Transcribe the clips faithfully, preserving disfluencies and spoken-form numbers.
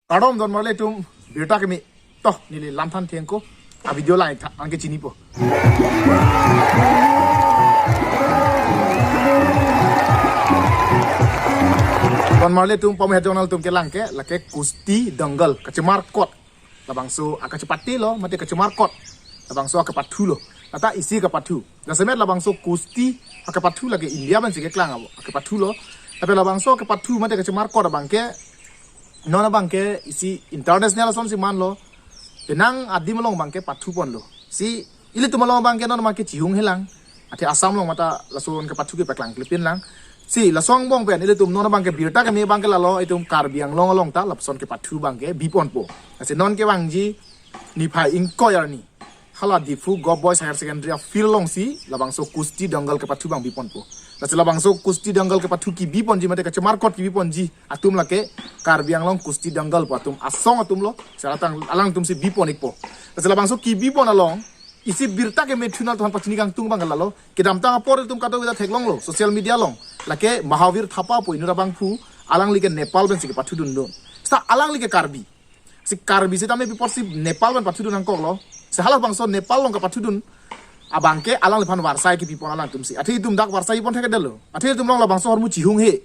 Kardom don marli atum, birta keme. To, neli lam than thengko, a video lang tha, anke chinipo. Don marli atum, pamu het jong nangtum kelang ke, lake Kusti Dangal, kachemarkot. Labangso akachepatelo, mate kachemarkot. Labangso akepathulo. Lata isi kepathu. Jasemet labangso Kusti akepathu lake India pensi keklang abo. Akepathulo. Tapi labangso akepathu mate kachemarkot abangke, non abangke isi international asonsi manlo. Penang adim along abangke pathuponlo. Si ilitum along abangke non abangke chihung helang. Athe Assam along mate lason kepathu kepaklang klepin lang. Si lason angbong pen ilitum non abangke birta keme abangke lalo itum Karbi Anglong along ta lapuson kepathu abangke biponpo. Lasi non kevangji niphai ingkoi arni. Hala Diphu Govt Boys Higher Secondary a-field alongsi labangso Kusti Dangal kepathu abang biponpo. Lasi labangso Kusti Dangal kepathu kebiponji mate kachemarkot kebiponji atum lake Karbi Anglong Kusti Dangal pu atum asong atumlo. Lasi alang, alangtumsi bipon-ikpo. Lasi labangso kebipon along isi birta keme thu nangtumphan pachini kangtung abang lalo. Kedamtang apor itum kadokave ta theklonglo social media along. Lake Mahavir Thapa pu inut abangphu, alangli ke Nepal pensi kepathudundun. Seta alangli ke Karbi. Si Karbi setame pi apotsi Nepal pen pathudun nangkoklo. Si halabangso Nepal along kepathudun abangke alangliphan varsai kepipon alangtumsi. Athe itum dak varsai pon thekdetlo. Athe itum along labangso ahormu chihung he.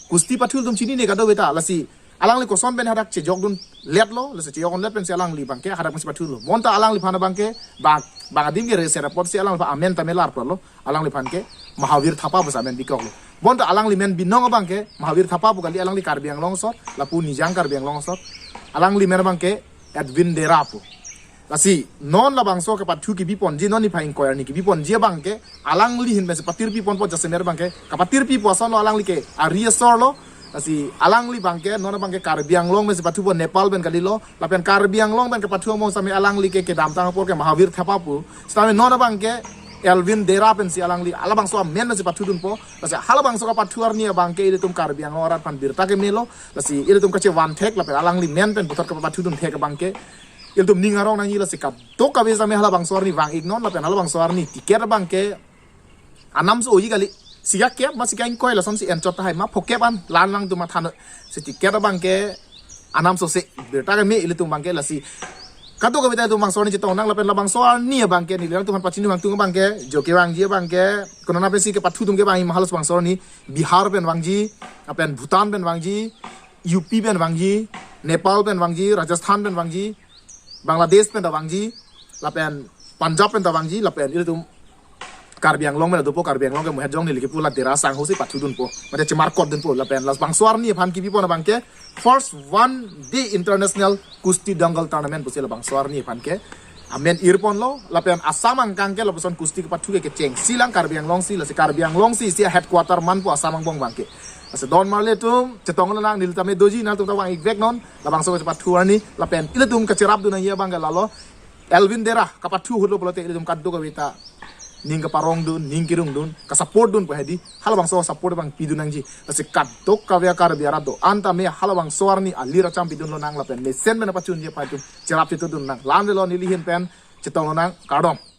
Kusti pathu atum chinine kadokave ta, lasi alangli koson pen hadak chejokdunletlo, lasi chejokdunlet pensi alangli abangke hadak pensi pathulo. Bonta alangliphan abangke bang, bang adim ke reser apotsi alangliphan amen tame larplo. Alangliphan ke Mahavir Thapa pusi amen bikoklo. Bonta alangli men binong abangke Mahavir Thapa pu kali, alangli Karbi Anglong asor, lapu Nijang Karbi Anglong asor. Alangli men abangke Edwin Dera pu. Lasi non labangso kepathu kebiponji, non niphai ingkoi arni kebiponji abangke alangli ahin pensi patirpiponpo, jasemet abangke kapatirpipo asonlo, alangli ke ari asorlo. Lasi alangli abangke non abangke Karbi Anglong pensi pathupo, Nepal pen kalilo. Lapen Karbi Anglong pen kepathu angbong setame alangli ke kedamtang apor ke Mahavir Thapa pu. Setame non abangke Edwin Dera pensi alangli halabangso amen pensi pathudunpo. Lasi halabangso kepathu arni abangke ilitum Karbi Anglong arat aphan birta kemelo. Lasi ilitum kachevan thek lapen alangli men pen puthot kepathudun thek abangke ilitum ning arong nangji. Lasi kadokave setame halabangso arni vang-iknon lapen halabangso arni ticket abangke anam so-oji kali. Sika kep ma sika ingkoi lasonsi enchot tahai ma phokep an lan nangtum matha non. Si ticket abangke anam so se birta keme ilitum abangke. Lasi kadokave ta itum bangso arni chetong nang lapen labangso arni abangke neli nangtumphan pachini kangtung abangke jo kevangji abangke konana pensi kepathu atum kevangji ma halabangso arni, Bihar pen vangji, lapen Bhutan pen vangji, U P pen vangji, Nepal pen vangji, Rajasthan pen vangji, Bangladesh pen ta vangji, lapen Punjab pen ta vangji, lapen ilitum Karbi Anglong pen dopo, Karbi Anglong ke muhet jong neli kipu la Dera sangho si pathudunpo, mate chemarkotdunpo. Lapen labangso arni aphan kebipon abangke first one day international Kusti Dangal tournament pusi labangso arni aphan ke amen irponlo. Lapen Assam angkang ke lapuson Kusti kepathu ke kechengsi lang Karbi Anglong si, lasi Karbi Anglong si isi headquarter manpo Assam angbong abangke. Lasi don marli atum chetong lonang, neli tame doji, nangtum ta vang-ikveknon labangso kepathu arni. Lapen ilitum kacherapdun nangji abangke lalo, Edwin Dera kepathu ahutlo pulote ilitum kadokave ta ning kaparongdun, ning kerungdun, kasupportdunpo hedi. Halabangso support abang pidun nangji. Lasi kadokave Karbi arat do-an tame halabangso arni alir acham pidun lonang lapen mesen pen pachunji aphan itum cherap chetongdun nang. La-an avelo, neli ahin pen chetong lonang, kardom.